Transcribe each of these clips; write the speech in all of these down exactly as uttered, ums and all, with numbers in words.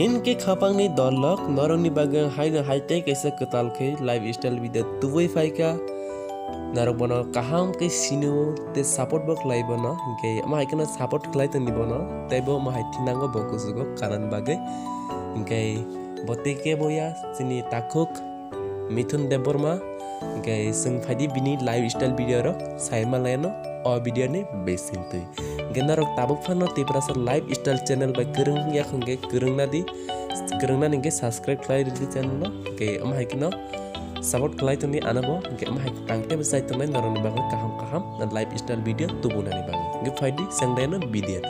Hinkhe khapangni dolok norokni bagwi haino hai tei kaisa kwtal khe lifestyle video tubui phaikha. Norok bono kaham khe sinio tei support bo khlai bono. Hinkhe omo hai kheno support khlai tongdi bono. Tei bo omo hai thinango bo kuchugo kanani bagwi. Hinkhe bo tei kebo ya chini takhuk Mithun Debbarma. Hinkhe chwng phaidi bini lifestyle video rok saima laino o video ni bisingtwi. Hinkhe norok tabuk phano Tiprasa lifestyle channel bai kwrwng wngya hinkhe kwrwng nadi, kwrwng nani hinkhe subscribe khlai rwdi channel no. Hinkhe omo hai kheno support khlai tongdi ano bo. Hinkhe omo hai tangtebo chai tongnai norokni bagwi kaham kaham lifestyle video tubunani bagwi. Hinkhe phaidi chwng laino video.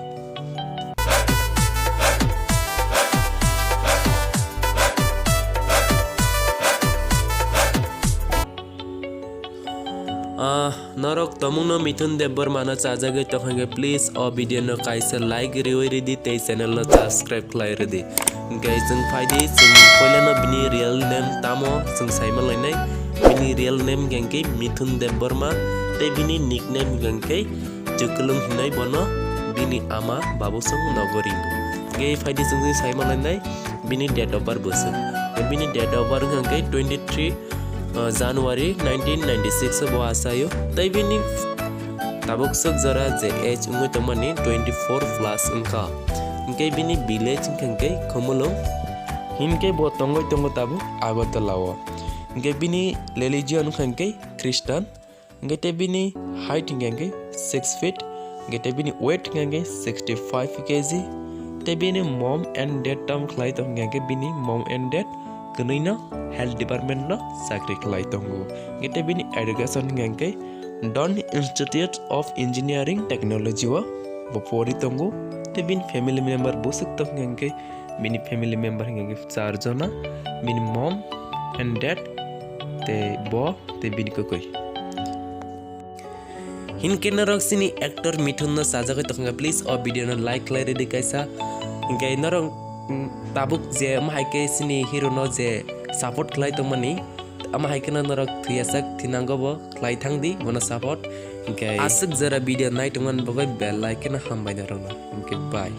Ah, norok tomungno Mithun Debbarma no chajagwi tongkha khe, please o video no kaisa like riwi ridi tei channel no subscribe khlai ridi. Hinkhe chwng phaidi, chwng poilano bini real name tamo chwng saima lainai. Bini real name hinkhe Mithun Debbarma tei bini nickname hinkhe Chuklung hinwi bono bini ama Babusong nogo ringo. Hinkhe phaidi chwng saima lainai bini date of birth bwswk. Bini date of birth hinkhe twenty three uh, January nineteen ninety six o bo achaio. Tei bini tabuk swk jora je age wngwi tongmani twenty four plus wngkha. Hinkhe bini village hinkhe Khumulwng. Hinkhe bo tongwi tongo tabuk Agartala o. Hinkhe bini religion hinkhe Christian. Hinkhe tei bini height hinkhe six feet. Hinkhe tei bini weight hinkhe sixty five K G. Tei bini mom and dad tam khlai tong hinkhe bini mom and dad kwnwi no health department no chakri khlai tongo. Hinkhe tei bini education hinkhe Don Institute of Engineering Technology o bo pori tongo. Tei bini family member bwswk tong hinkhe bini family member hinkhe char jona, bini mom and dad, tei bo, tei bini kwkwi. Hinkhe norok chini actor Mithun no chajagwi tongkha, please o video no like khlai ridi kaisa. Hinkhe norok, mm, tabuk je omo hai khe chini hero no je support khlai tongmani, omo hai kheno norok thwiyasak thinango bo khlai thangdi bono support. Hinkhe aswk jora video nai tongmani bagwi bell icon hambai norokno. Hinkhe bye.